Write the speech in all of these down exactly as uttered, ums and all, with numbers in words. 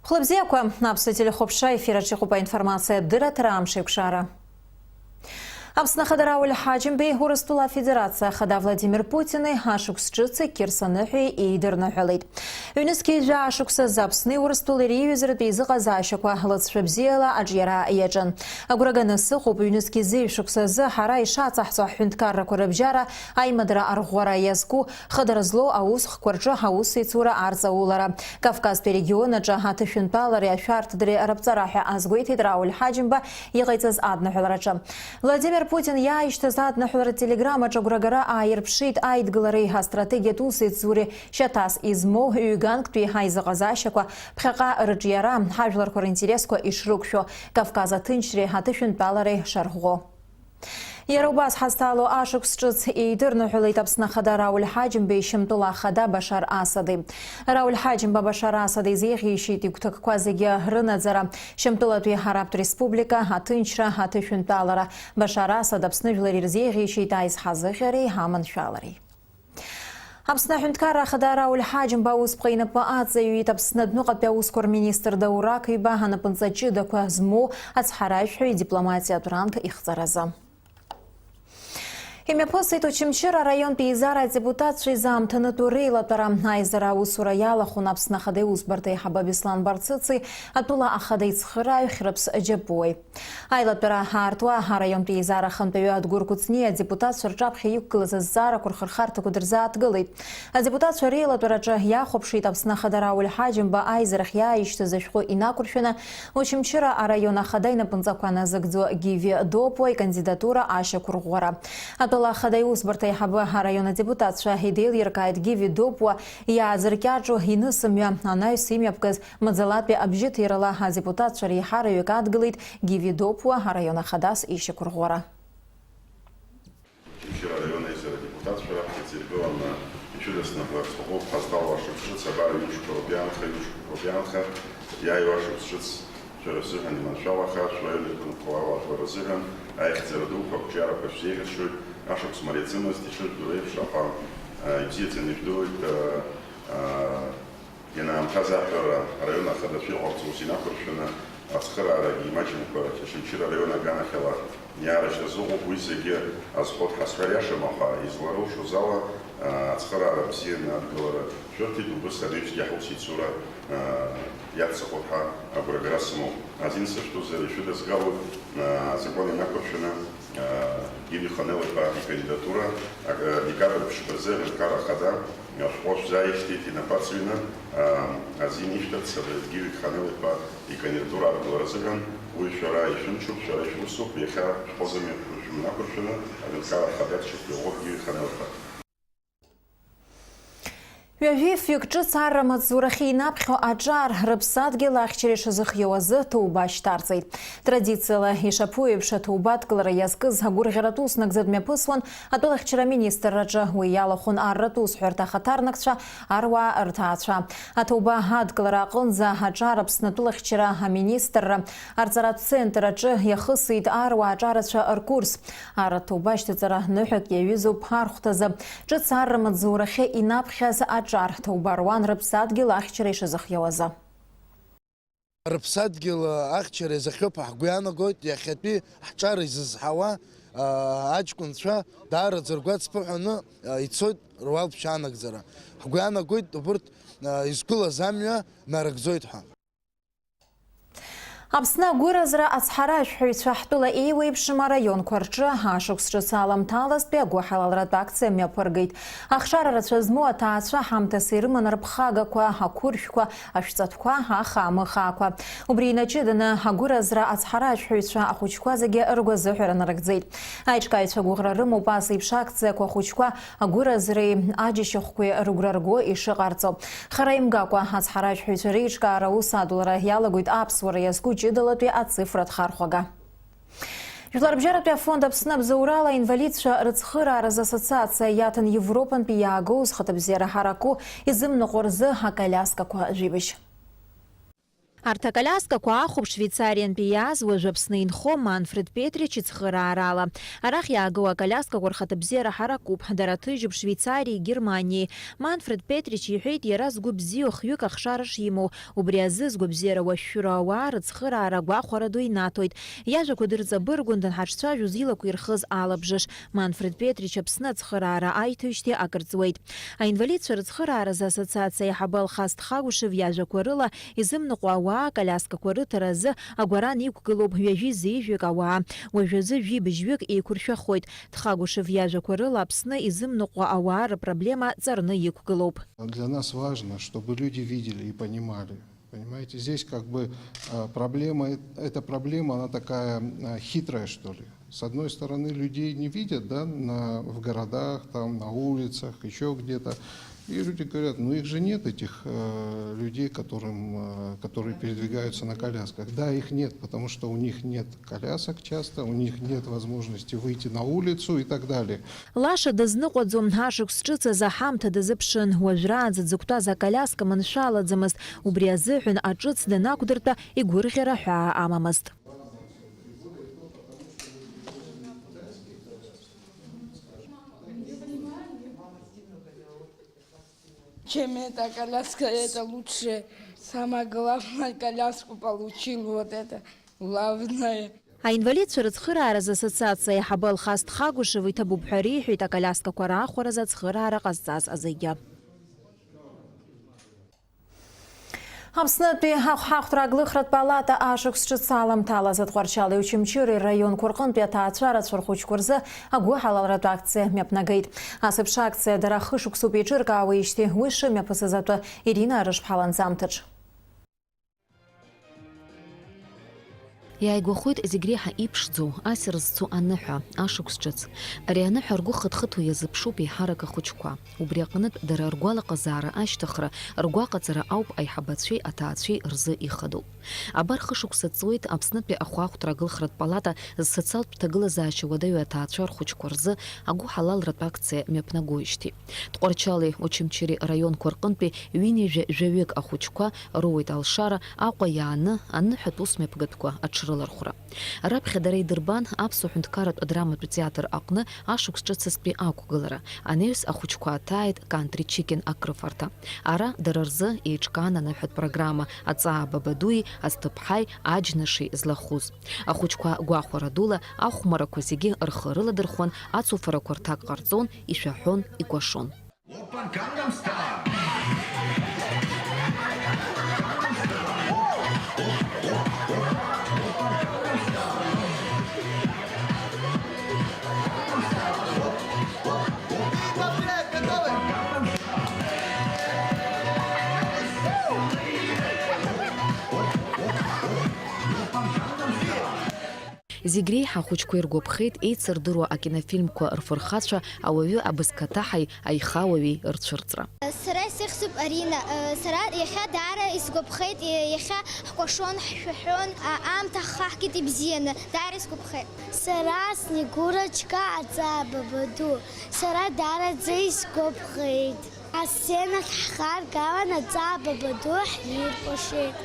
Хәлыбзиақәа, аԥсуа телехәаԥшра ефир аҿы иҟоуп аинформациатә дырраҭара Амш еиқәшара. Аԥсны Ахада Рауль Ҳаџьымбеи Урыстәыла Афедерациа Ахада Владимир Путини ашықәс ҿыц Қьырса ныҳәеи еидырныҳәалеит. Ҩнызқьи жәаа шықәсазы Аԥсни Урыстәылеи реиҩызаратә еизыҟазаашьақәа лыҵшәа бзиала аҿиара иаҿын. Агәра ганы сыҟоуп, ҩнызқьи зеижә шықәсазы ҳара ишаҵаҳҵо ҳҳәынҭқаррақәа рыбжьара аимадара арӷәӷәара иазку, хыдара злоу аусхқәа рҿы аусеицура арҵаулара, Кавказтәи арегион аҿы аҭышәынтәалареи ашәарҭадареи рыԥҵара ҳәа азгәеиҭеит Рауль Ҳаџьымба иҟаиҵаз адныҳәалараҿы. Владимир Путин иааишьҭыз адныҳәаларатә телеграммаҿы агәрагара ааирԥшит аидгылареи астратегиатә усеицуреи шьаҭас измоу ҩганктәи аизыҟазаашьақәа ԥхьаҟа рыҿиара, ҳажәларқәа ринтересқәа ишрықәшәо, Кавказ аҭынчреи аҭышәынтәалареи шарӷәӷәо. Иара убас ҳазҭало ашықәс ҿыц еидырныҳәалеит Аԥсны Ахада Рауль Ҳаџьымбеи Шьамтәыла Ахада Башар Асади. Рауль Ҳаџьымба Башар Асади изеиӷьеишьеит игәҭакқәа зегьы рынаӡара, Шьамтәылатәи Арабтә Республика, аҭынчра, аҭышәынтәалара. Башар Асад Аԥсны жәлар ирзеиӷьеишьеит аизҳазыӷьареи аманшәалареи. Аԥсны Аҳәынҭқарра Ахада Рауль Ҳаџьымба аусԥҟа инапы аҵаҩит Аԥсны адәныҟатәи аусқәа рминистр Даур Ақыҩба анапынҵа ҷыдақәа змоу ацҳаражәҳәаҩ идипломатиатә ранг ихҵаразы. Имҩаԥысит Очамчыра араионтә еизара адепутатцәа изаамҭанытәу реилатәара. Аизара аусура иалахәын Аԥсны Ахада Аусбарҭа аиҳабы Беслан Барцыци атәыла ахада ицхырааҩ Хьрыԥс Џьапуеи. Аилатәара аартуа араионтә еизара ахантәаҩы Адгәыр Кәыҵниа адепутатцәа рҿаԥхьа иқәгылаз азҵаарақәа рхырхарҭақәа дырзааҭгылеит. Адепутатцәа реилатәараҿы иахәаԥшит Аԥсны Ахада Рауль Ҳаџьымба аизарахь иааишьҭыз ашәҟәы инақәыршәаны, Очамчыра араион ахада инапынҵақәа назыгӡо Гиви Допуа икандидатура ашьақәырӷәӷәара. Атәыла ахада иусбарҭа аиҳабы араион адепутатцәа идеилиркааит Гиви Допуа иааӡыркьаҿу инысымҩа анаҩс имҩаԥгаз Маӡалатәи абжьыҭирала адепутатцәа реиҳараҩык адгылеит Гиви Допуа араион ахадас ишьақәырӷәӷәара. Очамчыра араион аизара адепутатцәа раԥхьаӡа иргыланы ицәыдысныҳәалар сҭахуп ҳазҭалуа ашықәс ҿыц, абар ҩымшқәа роуп иаанха, ҩымшқәа роуп иаанха, иааиуа ашықәс ҿыц шәара шәзыҳәан иманшәалахар, шәара ижәлантәқәа уалаҳәара азыҳәан, аихьӡара дуқәа, ақәҿиарақәа шәзеиӷьасшьоит, ашықәс мариаӡамызт, ишыжәдыруа еиԥш, аха, а, ибзиаӡаны ижәдыруеит, а, а, Ианаамҭаз аҳәара, араион ахадацәа иҟарҵо ус инақәыршәаны, ацхыраарагьы имаҷымкәа, Очамчыра араион аганахьала иаарышьҭыз ыҟоуп, уи зегьы азхәыҭ ҳазҳәар иашам, аха изларылшоз ала, ацхыраара бзианы адгылара шәырҭеит, убыс анаҩсгьы ҳусеицура, иаццакуеит ҳәа агәрагара сымоуп. Азин сышәҭозар, ишәыдызгалоит, азакәан инақәыршәаны, Гиви Ханел-иԥа икандидатура, а, декабрь ԥшьба рзы аҳәынҭқарра ахада ашәҟәы шәзааишьҭит инапаҵаҩны, а, азин ишәҭарц абри Гиви Ханел-иԥа икандидатура адгылара азыҳәан, уи шәара ишәымчуп, шәара ишәусуп, иахьа шәҟәазымҩа шәымнақәыршәаны аҳәынҭқарра ахада дшәықәгәыӷуа Гиви Ханел-иԥа. Ҩажәи фҩык ҿыц арра маҵзурахьы инаԥхьо аҿар рыԥсадгьыл ахьчара ишазыхиоу азы ҭоуба шьҭарҵеит. Традициала ишаԥу еиԥш, аҭоуба адкылара иазкыз агәырӷьаратә ус нагӡатә мҩаԥысуан атәылахьчара аминистрраҿы. Уи иалахәын арратә усҳәарҭа ахаҭарнакцәа, аруаа рҭаацәа. Аҭоуба адкылара аҟынӡа аҿар Аԥсны атәылахьчара аминистрра арҵаратә центр аҿы иахысит аруаа аҿарацәа ркурс. Арратә ҭоуба ашьҭаҵара ныҳәак иаҩызоуп архәҭазы. Ҿыц арра маҵзурахьы инаԥхьаз аҿар ҭоуба руан рыԥсадгьыл ахьчара ишазыхиауазы. Рыԥсадгьыл ахьчара иазыхиоуп ҳәа ҳгәы иаанагоит, иахьатәи ҳҿар изызҳауа, аа, аҷкәынцәа даараӡа ргәы ацԥыҳәаны, аа, ицоит руалԥшьа анагӡара. Ҳгәы иаанагоит, убырҭ, аа, изқәылаз амҩа нарыгӡоит ҳәа. Аԥсны агәыразра ацҳаражәҳәаҩцәа ҳтәыла еиуеиԥшым араионқәа рҿы ашықәс ҿыц аламҭалазтәи агәыҳалалратә акциа мҩаԥыргеит. Ахшара рацәа змоу аҭаацәа ҳамҭас ирыман рыԥхагақәа, ақәыршәқәа, ашәҵатәқәа, ахаа-мыхаақәа. Убри инаҷыданы агәыразра ацҳаражәҳәаҩцәа ахәыҷқәа зегьы ргәазыҳәара нарыгӡеит. Аиҿкааҩцәа гәыӷра рымоуп ас еиԥш акциақәа ахәыҷқәа агәыразреи аџьашьахәқәеи рыгәра рго ишыҟарҵо. Хара имгакәа, ацҳаражәҳәаҩцәа реиҿкаара аус адулара иалагоит аԥсуара иазку ҷыдалатәи ацифратә хархәага. Жәларбжьаратәи афонд Аԥсны абзоурала аинвалидцәа рыцхырааразы ассоциациа иаҭан Европантәи иаагоу зхаҭабзиара ҳараку изымныҟәо рзы акалиаскақәа жәибжь. Арҭ акалиаскақәа ахәаԥш Швеицариантәи иааз уажә Аԥсны инхо Манфред Петрич ицхыраарала. Арахь иаагоу акалиаскақәа рхаҭабзиара ҳаракуп, дара ҭыжьуп Швеицариеи Германиеи. Манфред Петрич иҳәеит, иара згәы бзиоу хҩык ахшара шимоу, убри азы згәабзиара уашәшәыроу ауаа рыцхыраара гәахәара ду инаҭоит. Иажәақәа дырҵабыргәан данҳаҿцәажәоз илақәа ирхыз алабжыш. Манфред Петрич Аԥсны ацхыраара аиҭоижьҭеи акырҵуеит. Аинвалидцәа рыцхырааразы ассоциациа аиҳабы Алхас Тхагәышев иажәақәа рыла, изымныҟәо ауаа акалиаскақәа рыҭара азы агәаран иқәгылоуп ҩажәи зеижәҩык ауаа. Уажәазы жәибжьҩык еиқәыршәахоит. Тхагәышев иажәақәа рыла, Аԥсны изымныҟәо ауаа рыпроблема ҵарны иқәгылоуп. Для нас важно, чтобы люди видели и понимали. Понимаете, здесь как бы, а, проблема, э, эта проблема, она такая, а, хитрая, что ли. С одной стороны, людей не видят, да, на, в городах, там, на улицах, ещё где-то. И люди говорят: «Ну, их же нет, этих, э, людей, которым, э, которые передвигаются на колясках». Да, их нет, потому что у них нет колясок часто, у них нет возможности выйти на улицу и так далее. Лаша дазныҟәаӡом, ашықәс ҿыц азы аҳамҭа дазыԥшын, уажәраанӡа дзықәтәаз акалиаска маншәалаӡамызт, убри азыҳәан аҿыц данақәдыртәа игәырӷьара ҳәаа амамызт. Чем эта коляска, это лучше. Самое главное, коляску получил, вот это главное. Аинвалидцәа рыцхырааразы ассоциациа аиҳабы Алхас Тхагәышев иҭабуп ҳәа риҳәеит акалиаскақәа раахәаразы ацхыраара ҟазҵаз зегьы. Аԥснытәи ахәҳахәҭра аглыхратә палата ашықәс ҿыц аламҭалазы Тҟәарчали Очамчыреи раионқәа рҟынтәи аҭаацәарацәа рхәыҷқәа рзы агәыҳалалратә акциа мҩаԥнагеит. Ас еиԥш акциа дара хышықәсоуп еиҿыркаауеижьҭеи, уи шымҩаԥысыз атәы Ирина Арышԥҳа ланҵамҭаҿ. Иааигәахоит зегь реиҳа иԥшӡоу, ассир зцу аныҳәа, ашықәс ҿыц. Ари аныҳәа ргәы хыҭхыҭуа иазыԥшуп еиҳарак ахәыҷқәа. Убри аҟнытә, дара ргәалаҟазаара ашьҭыхра, ргәаҟаҵара ауп аиҳабацәеи аҭаацәеи рзы ихадоу. Абар хышықәса ҵуеит Аԥснытәи ахәаахәҭра аглыхратә палата зсоциалтә ҭагылазаашьа уадаҩу аҭаацәа рхәыҷқәа рзы агәыҳалалратә акциа мҩаԥнагоижьҭеи. Тҟәарчали Очамчыреи раионқәа рҟынтәи ҩынҩажәа жәаҩык ахәыҷқәа роуеит алшара Аҟәа иааны аныҳәатә усмҩаԥгатәқәа аҽрылархәра. Раԥхьа дара идырбан Аԥсуа ҳәынҭқарратә адраматә театр аҟны ашықәс ҿыцызтәи ақәгылара. Анаҩс ахәыҷқәа аҭааит Кантри Чикин акрыфарҭа. Ара дара рзы еиҿкаан аныҳәатә программа Аҵаа Бабадуи Асҭыԥҳаи Аџьныши злахәыз. Ахәыҷқәа гәахәара дула ахәмарақәа зегьы рхы рыладырхәон, ацуфарақәа рҭак ҟарҵон, ишәаҳәон, икәашон. Зегь реиҳа ахәыҷқәа иргәаԥхеит еицырдыруа акинофильмқәа рфырхацәа, ауаҩы абызкаҭаҳаи аихауаҩи рцәырҵра. Сара исыхьӡуп Арина. Сара иахьа даара исгәаԥхеит, иахьа ҳкәашон, ҳшәаҳәон, а-, аамҭа ҳхаҳгеит ибзианы, даара исгәаԥхеит. Сара Снегурочка Аҵаа Бабаду. Сара даараӡа исгәаԥхеит. Асценахь ҳхаргалан Аҵаа Бабаду ҳиркәашеит.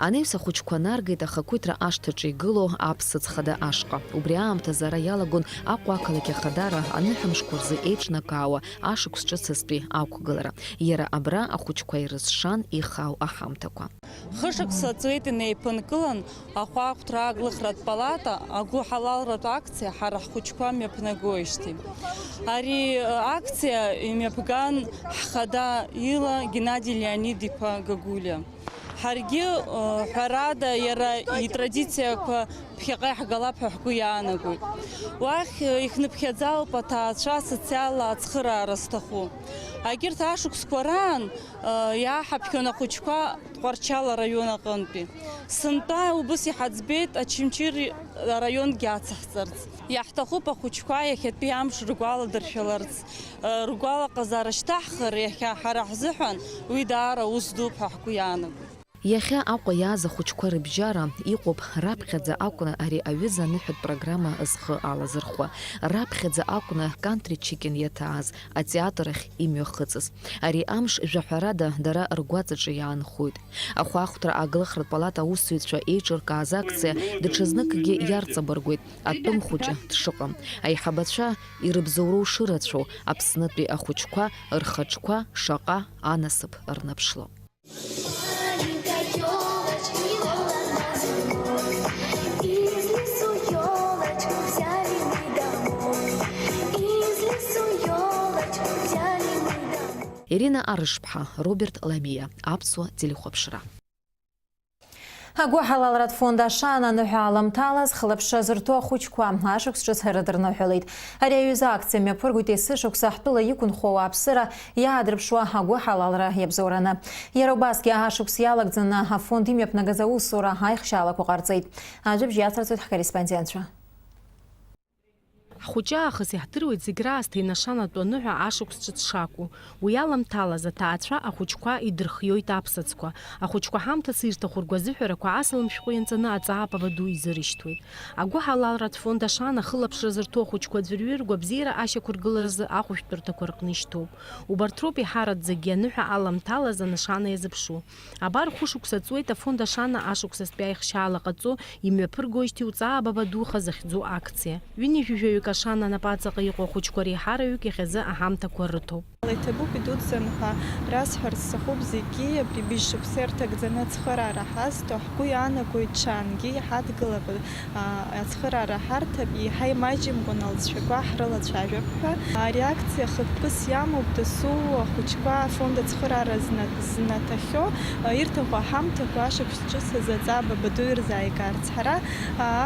Анаҩс ахәыҷқәа наргеит ахақәиҭра ашҭаҿы игылоу аԥсыӡ хада ашҟа. Убри аамҭазы ара иалагон Аҟәа ақалақь ахадара аныҳәамшқәа рзы еиҿнакаауа ашықәс ҿыцызтәи ақәгылара. Иара абра ахәыҷқәа ирызшан ихаау аҳамҭақәа. Хышықәса ҵуеит инеиԥынкылан ахәаахәҭра аглыхратә палата агәыҳалалратә акциа ҳара ҳхәыҷқәа мҩаԥнагоижьҭеи. Ари, э, акциа имҩаԥган ҳхада ила Геннади Леонид-иԥа Гагулиа. Ҳаргьы, э, ҳәарада, иара итрадициақәа ԥхьаҟа иаҳгалап ҳәа ҳгәы иаанагоит. Уахь, э, ихныԥхьаӡа ауп аҭаацәа социалла ацхыраара зҭаху. Агьырҭ ашықәсқәа раан, э, иааҳаԥхьон ахәыҷқәа Тҟәарчал араион аҟынтәи. Сынтәа убыс иҳаӡбеит Очамчыри араионгьы ацаҳҵарц. Иаҳҭахуп ахәыҷқәа иахьатәи амш ргәаладыршәаларц, э, ргәалаҟазаара шьҭаҳхыр, иахьа ҳара ҳзыҳәан уи даара ус дууп ҳәа ҳгәы иаанагоит. Иахьа Аҟәа иааз ахәыҷқәа рыбжьара иҟоуп раԥхьаӡа акәны ари аҩыза аныҳәатә программа зхы алазырхәа. Раԥхьаӡа акәны Кантри Чикин иаҭааз атеатр ахь имҩахыҵыз. Ари амш, жәаҳәарада, дара ргәаҵаҿы иаанхоит. Ахәаахәҭра ааглыхратә палата аусзуҩцәа еиҿыркааз акциа даҽазныкгьы иарҵабыргуеит, атәым хәыҷы дшыҟам. Аиҳабацәа ирыбзоуроу шырацәоу, Аԥснытәи ахәыҷқәа рхаҿқәа шаҟа анасыԥ рныԥшло. Маленькая ёлочка, не волноваться. Из лесу ёлочку взяли мы домой. Из лесу ёлочку взяли мы домой. Ирина Арышԥҳа, Роберт Ламиа, Аԥсуа телехәаԥшра. Агәыҳалалратә фонд Ашана аныҳәа аламҭалаз хылаԥшра зырҭо ахәыҷқәа ашықәс ҿыц рыдырныҳәалеит. Ари аҩыза акциа мҩаԥыргоит есышықәса ҳтәыла иқәынхо ауааԥсыра иаадырԥшуа агәыҳалалра иабзоураны. Иара убасгьы ашықәс иалагӡаны афонд имҩаԥнагаз аусура аихшьаалақәа ҟарҵеит. Ажәабжь иацырҵоит ҳкорреспондентцәа. Ҳхәыҷы аахыс иаҳдыруеит зегь раасҭа инашанатәу аныҳәа ашықәс ҿыц шакәу. Уи аламҭалаз аҭаацәа ахәыҷқәа идырхиоит аԥсаӡқәа. Ахәыҷқәа ҳамҭас ирҭаху ргәазыҳәарақәа асалам шәҟәы ианҵаны аҵаа баба ду изырышьҭуеит. Агәыҳалалратә фонд Ашана ахылаԥшра зырҭо ахәыҷқәа аӡәырҩы ргәабзиара ашьақәыргыларазы ахәышәтәырҭақәа рҟны ишьҭоуп. Убарҭ роуп иҳараӡакгьы аныҳәа аламҭалаз анашана иазыԥшу. Абар хәышықәса ҵуеит афонд Ашана ашықәсазтәи аихшьаала ҟаҵо, имҩаԥыргоижьҭеи уҵаа баба духа захьӡу акциа. Ҩынҩажәижәаҩык Ашана анапаҵаҟа иҟоу ахәыҷқәа реиҳараҩык иахьазы аҳамҭақәа рыҭоуп. Иҭабуп идуӡӡан ҳәа расҳәарц сҭахуп зегьы, абри быжь шықәса ирҭагӡаны ацхыраара ҳазҭо, ҳгәы иаанагоит ҽангьы иҳадгылап. Ацхыраара ҳарҭап, еиҳа имаҷымкәан алҵшәақәа ҳрылацәажәап ҳәа. Ари акциа хықәкыс иамоуп дасу ахәыҷқәа афонд ацхыраара зна-, знаҭахьоу, ирҭаху аҳамҭақәа ашықәс ҿыц азы аҵаа баба ду ирзааигарц. Ҳара,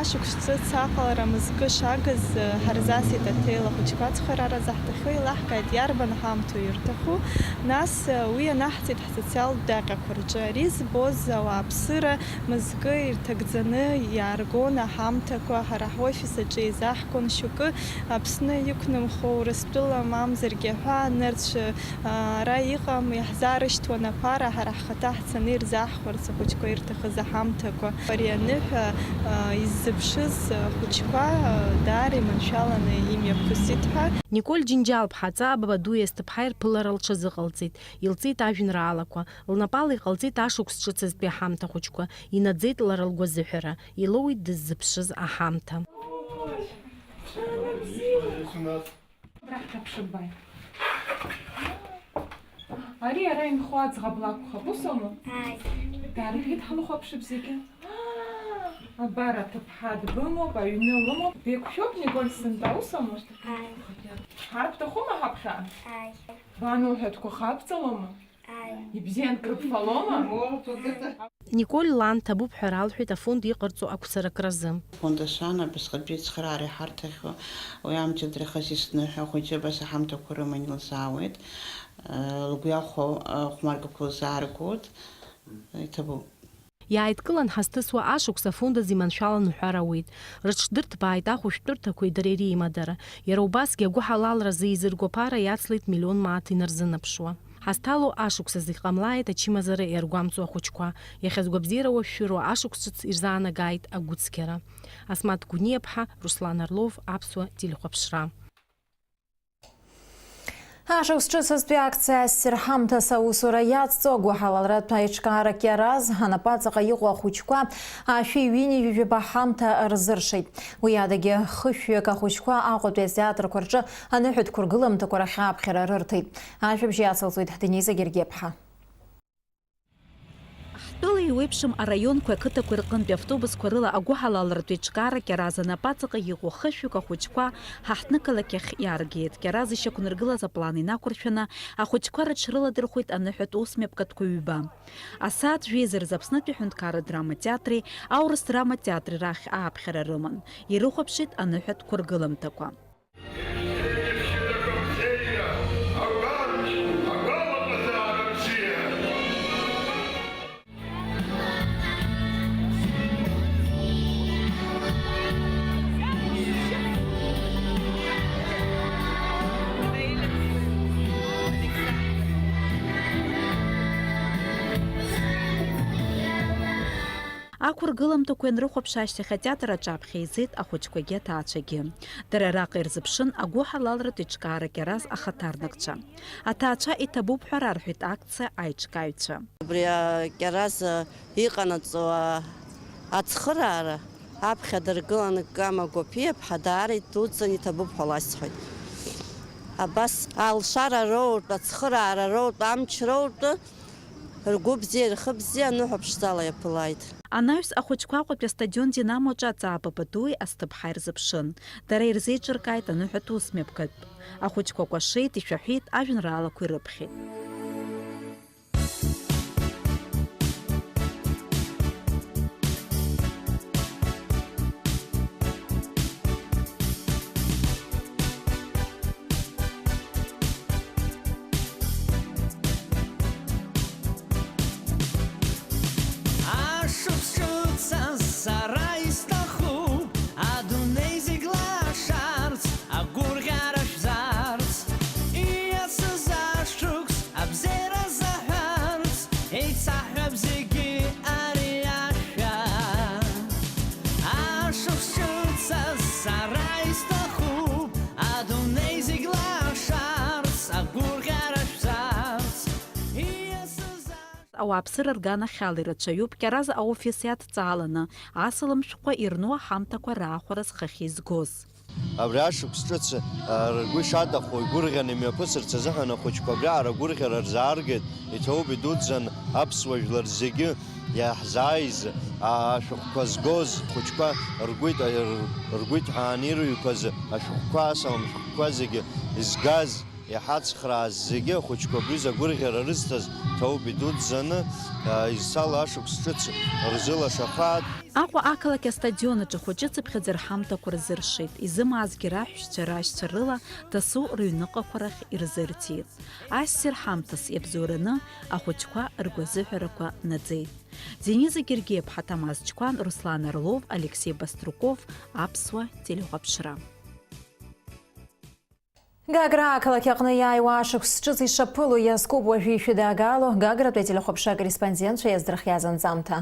ашықәс ҿыц аҟалара мызкы шагыз, ҳарзасит аҭел, ахәыҷқәа ацхыраара заҳҭахьоу еилаҳкааит, иарбан ҳамҭоу ирҭаху. Нас, уи анаҳҵеит ҳсоциалтә даҟьақәа рҿы. Ари збоз ауааԥсыра мызкы ирҭагӡаны иааргон аҳамҭақәа, ҳара ҳофис аҿы еизаҳгон, шьоукы Аԥсны иқәнымхо, Урыстәыла мамзаргьы аҳәаа нырцә, ара иҟам, иаҳзаарышьҭуан аԥара, ҳара ҳхаҭа ҳцаны ирзаҳхәарц ахәыҷқәа ирҭахыз аҳамҭақәа. Ари аныҳәа иззыԥшыз ахәыҷқәа даара иманшәаланы имҩаԥысит ҳәа. Николь Џьынџьал-ԥҳа, Ҵаа Бабадуи Есҭыԥҳаи рԥылара лҽазыҟалҵеит, илҵит ажәеинраалақәа, лнапала иҟалҵеит ашықәс ҿыцызтәи аҳамҭа хәыҷқәа, инаӡеит лара лгәазыҳәара, илоуит дыззыԥшыз аҳамҭа. Абра ҳҭаԥшып, баи. Ари ара инхо аӡӷаб лакәхап, ус аума? Ааи. Даарҳәит, ҳлыхәаԥшып зегьы. Абар аҭыԥҳа дбымоуп, аҩны лымоуп. Деиқәшәоуп Николь сынтәа, ус аума? Ааи. Ҳарҭахума ҳаԥхьаҟа? Ааи. Бан лҳәатәқәа хабҵалома? Ааи. Ибзиан крыбфалома? Николь лан ҭабуп ҳәа ралҳәеит афонд иҟарҵо ақәцаракразы. Фонд Ашана абасҟатәи ацхыраара иҳарҭахьоу, уи амчыдра хасисны ҳәа ахәыҷы абас аҳамҭақәа рыман илзаауеит. Лгәы иахәо ахәмаргақәа лзааргоит. Иҭабуп. Иааидкылан ҳазҭысуа ашықәс афонд азы иманшәалан уҳәар ауеит. Рыҽдырҭбааит ахәышәтәырҭақәеи дареи реимадара. Иара убасгьы агәыҳалалразы еизырго аԥара иацлеит миллион мааҭ инарзынаԥшуа. Ҳазҭало ашықәс азы иҟамлааит ачымазара иаргәамҵуа ахәыҷқәа. Иахьазгәабзиара уашәшәыроу ашықәс ҿыц ирзаанагааит агәыцқьара. Асмаҭ Гәыниаԥҳа, Руслан Орлов, Аԥсуа телехәаԥшра. Ашықәс ҿыцызтәи акциа ассир ҳамҭас аусура иацҵо агәыҳалалратә аиҿкаара Кьараз анапаҵаҟа иҟоу ахәыҷқәа ашәи ҩынҩажәи жәаба ҳамҭа рзыршеит. Уи адагьы хышәҩык ахәыҷқәа Аҟәатәи атеатрқәа рҿы аныҳәатә қәыргыламҭақәа рахь ааԥхьара рырҭеит. Ажәабжь иацылҵоит Дениза Гергиаԥҳа. Ҳтәыла еиуеиԥшым араионқәеи ақыҭақәеи рҟынтәи автобусқәа рыла агәыҳалалратә еиҿкаара Кьараз анапаҵаҟа иҟоу хышәҩык ахәыҷқәа ҳаҳҭнықалақь ахь иааргеит. Кьараз ишьақәнаргылаз аплан инақәыршәаны, ахәыҷқәа рыҽрыладырхәеит аныҳәатә усмҩаԥгатәқәа ҩба. Асааҭ жәеиза рзы Аԥснытәи аҳәынҭқарратә драматеатри аурыс драматеатри рахь ааԥхьара рыман. Ирыхәаԥшит аныҳәатә қәыргыламҭақәа. Ақәыргыламҭақәа ианрыхәаԥш ашьҭахь атеатр аҿаԥхьа еизеит ахәыҷқәагьы аҭаацәагьы. Дара араҟа ирзыԥшын агәыҳалалратә еиҿкаара Кьараз ахаҭарнакцәа. Аҭаацәа иҭабуп ҳәа рарҳәеит акциа аиҿкааҩцәа. Абри акьараз иҟанаҵо ацхыраара аԥхьа дыргыланы Кама Гәаԥиаԥҳа даара идуӡӡан иҭабуп ҳәа ласҳәоит. Абас алшара роуртә, ацхыраара роуртә, амч роуртә, ргәы бзиа, рхы бзиа аныҳәа ԥшӡала иаԥылааит. Анаҩс ахәыҷқәа Аҟәатәи астадион Динамо аҿы аҵаа Бабадуи Асҭыԥҳаи рзыԥшын. Дара ирзеиҿыркааит аныҳәатә усмҩаԥгатә. Ахәыҷқәа кәашеит, ишәаҳәеит, ажәеинраалақәа ирыԥхьеит. Ашықәс ҿыц азы сара исҭахуп адунеи зегь лашарц, агәырӷьара шәзарц. Ииасыз ашықәс абзиара заҳәарц, еицаҳҳәап зегьы ари ашәа. Ашықәс ҿыц азы сара исҭахуп адунеи зегь лашарц, агәырӷьара шәзарц. Ииасыз ашықәс Ауааԥсыра рганахьала ирацәаҩуп Кьараз аофис иадҵааланы асалам шәҟәқәа ирну аҳамҭақәа раахәара зхахьы изгоз. Абри ашықәс ҿыц, а, ргәы ишаҭаху игәырӷьаны имҩаԥысырц азыҳәан ахәыҷқәа абриаҟара агәырӷьара рзааргеит, иҭабуп идуӡӡан аԥсуа жәлар зегьы иаҳзааиз, а, ашәҟәқәа згоз, ахәыҷқәа ргәы ит-, р-, ргәы иҭҳәааны ирыҩқәаз ашәҟәқәа, асалам шәҟәқәа зегьы изгаз, иҳацхрааз зегьы ахәыҷқәа абри зегь агәырӷьара рызҭаз ҭоуп идуӡӡаны, а, изцало ашықәс ҿыц рзылашахааит. Аҟәа ақалақь астадион аҿы хәыҷы-цыԥхьаӡа рҳамҭақәа рзыршеит, изымаазгьы раҳәшьцәа, рашьцәа рыла дасу рыҩныҟақәа рахь ирзырҭеит. Ассир ҳамҭас иабзоураны ахәыҷқәа ргәазыҳәарақәа наӡеит. Дениза Гергиаԥҳа, Ҭамаз Чқәан, Руслан Орлов, Алексеи Баструков, Аԥсуа телехәаԥшра. Гагра ақалақь аҟны иааиуа ашықәс ҿыц ишаԥыло иазкуп уажәы ишәыдаагало Гагратәи ателехәаԥшра акорреспондентцәа иаздырхиаз анҵамҭа.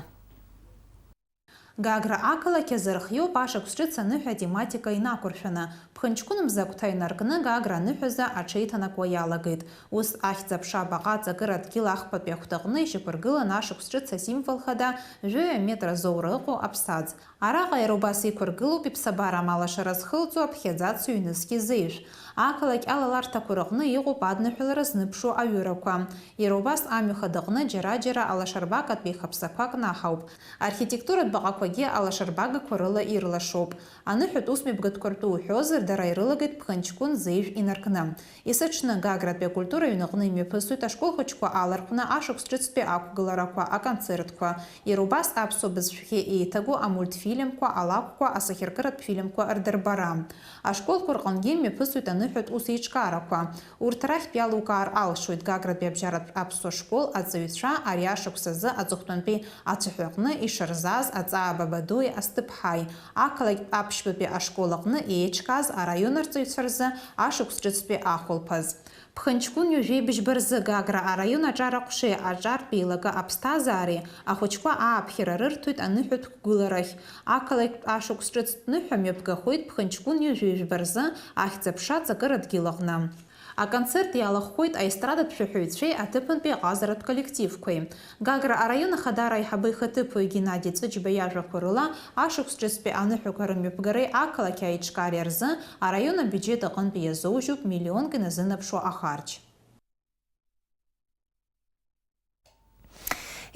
Гагра ақалақь азы рхиоуп ашықәс ҿыц аныҳәа атематика инақәыршәаны. Ԥхынҷкәын мза агәҭа инаркны Гагра аныҳәазы аҽеиҭанакуа иалагеит. Ус, ахьӡ-аԥша абаҟа аҵакыра дгьыл ахԥатәи ахәҭаҟны ишьақәыргылан ашықәс ҿыц асимвол хада, жәаҩа метра азоура ыҟоу аԥсаӡ. Араҟа иара убас иқәыргылоуп иԥсабарамал ашара зхылҵуа аԥхьаӡацу ҩнызқь изеижә. Ақалақь алаларҭақәа рыҟны иҟоуп адныҳәалара зныԥшуа аҩырақәа. Иара убас амҩа хадаҟны џьара-џьара алашарбакатәи хаԥсақәа кнаҳауп. Архитектуратә баҟақәагьы алашарбагақәа рыла ирлашоуп. Аныҳәатә усмҩаԥгатәқәа ртәы уҳәозар, дара ирылагеит Ԥхынҷкәын зеижә инаркны. Есыҽны Гагратәи акультура аҩныҟны имҩаԥысуеит ашкол хәыҷқәа алархәны ашықәс ҿыцтәи ақәгыларақәа, аконцертқәа, иара убас аԥсуа бызшәахьы еиҭагоу амультфильмқәа, алакәқәа, асахьаркыратә фильмқәа рдырбара. Ашколқәа рҟынгьы имҩаԥысуеит аныҳәатә усеиҿкаарақәа. Урҭ рахьтә иалукаар алшоит Гагратәи абжьаратә аԥсуа школ аҵаҩцәа ари ашықәс азы аҵыхәтәантәи ацәаҳәаҟны ишырзааз аҵаа Бабадуи Асҭыԥҳаи, ақалақьтә аԥшьбатәи ашкол аҟны еиҿкааз араион арҵаҩцәа рзы ашықәс ҿыцтәи ахәылԥаз. Ԥхынҷкәын ҩажәеи быжьба рзы Гагра араион аҿар аҟәшеи аҿартә еилакы аԥсҭазаареи ахәыҷқәа ааԥхьара рырҭоит аныҳәатә қәгыларахь. Ақалақьтә ашықәс ҿыцтә ныҳәа мҩаԥгахоит Ԥхынҷкәын ҩажәеи жәба рзы ахьӡ-аԥша аҵакыра дгьыл аҟны. Аконцерт иалахәхоит аестрадатә шәаҳәаҩцәеи аҭыԥантәи аҟазаратә коллективқәеи. Гагра араион ахадара аиҳабы ихаҭыԥуаҩ Геннади Ҵәыџьба иажәақәа рыла, ашықәс ҿыцтәи аныҳәақәа рымҩаԥгареи ақалақь аиҿкаареи рзы араион абиуџьет аҟынтәи иазоужьуп миллионк иназынаԥшуа ахарџь.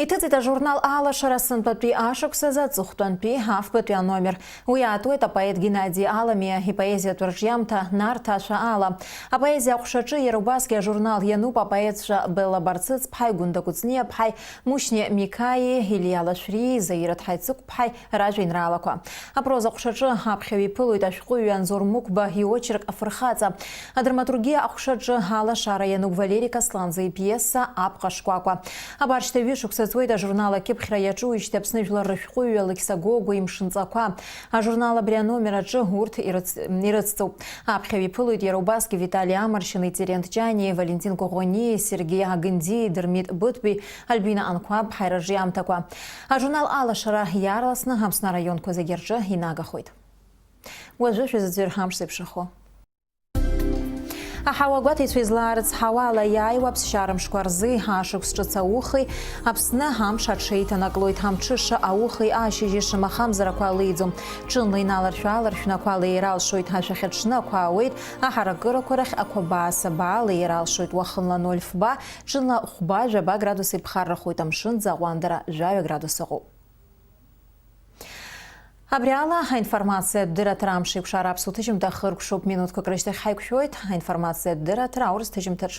Иҭыҵит ажурнал Алашара сынтәатәи ашықәс азы аҵыхәтәантәи афбатәи аномер. Уи аатуеит апоет Геннади Аламиа ипоезиатә рҿиамҭа Нарҭаа шәа ала. Апоезиа аҟәшаҿы иара убасгьы ажурнал иануп апоетцәа Белла Барцыцԥҳаи Гәында Кәыҵниаԥҳаи, Мушьни Микаиеи, Илиа Лашәриеи, Заира Ҭҳаицықәԥҳаи ражәеинраалақәа. Апроза аҟәшаҿы аԥхьаҩ иԥылоит ашәҟәыҩҩы Анзор Мықәба иочерк Афырхаҵа. Адраматургиа аҟәшаҿы алашара иануп Валери Касланӡа ипиеса Апҟа шкәакәа. Абар шьҭа ҩышықәса Ҵуеит ажурнал акьыԥхьра иаҿуижьҭеи Аԥсны жәлар рышәҟәыҩҩы Алықьса Гогәуа имшынҵақәа. Ажурнал абри аномер аҿы урҭ ирыц-, ирыцҵоуп. Аԥхьаҩ иԥылоит иара убасгьы Витали Амаршьыни, Терент Ҷани, Валентин Коӷониеи, Сергеи Агындиеи, Дырмит Быҭәбеи, Альбина Анқәаб ҳаираҿиамҭақәа. Ажурнал алашара иаарласны Аԥсны араионқәа зегьы рҿы инагахоит. Уажәы шәызыӡырҩ ҳамш зеиԥшрахо. Аҳауа гәаҭеицәа излаарыцҳауа ала иааиуа аԥсшьара мшқәа рзы ашықәс ҿыц аухеи Аԥсны амш аҽеиҭанаклоит, амҽыша аухеи ашьыжьи шамахамзар ақәа леиӡом. Ҽынла иналаршә-ааларшәны ақәа леира алшоит, ашәахьаҽны ақәа ауеит, аҳаракырақәа рахь ақәабаа-сабаа леира алшоит, уахынла ноль фба, ҽынла хәба-жәаба градус иԥхаррахоит, амшын ӡаҟәандара жәаҩа градус ыҟоуп. Абри ала аинформациатә дырраҭара амш еиқәшара аԥсуа ҭыжьымҭа хыркәшоуп, минуҭқәак рышьҭахь ҳаиқәшәоит аинформациатә дырраҭара аурыс ҭыжьымҭаҿ.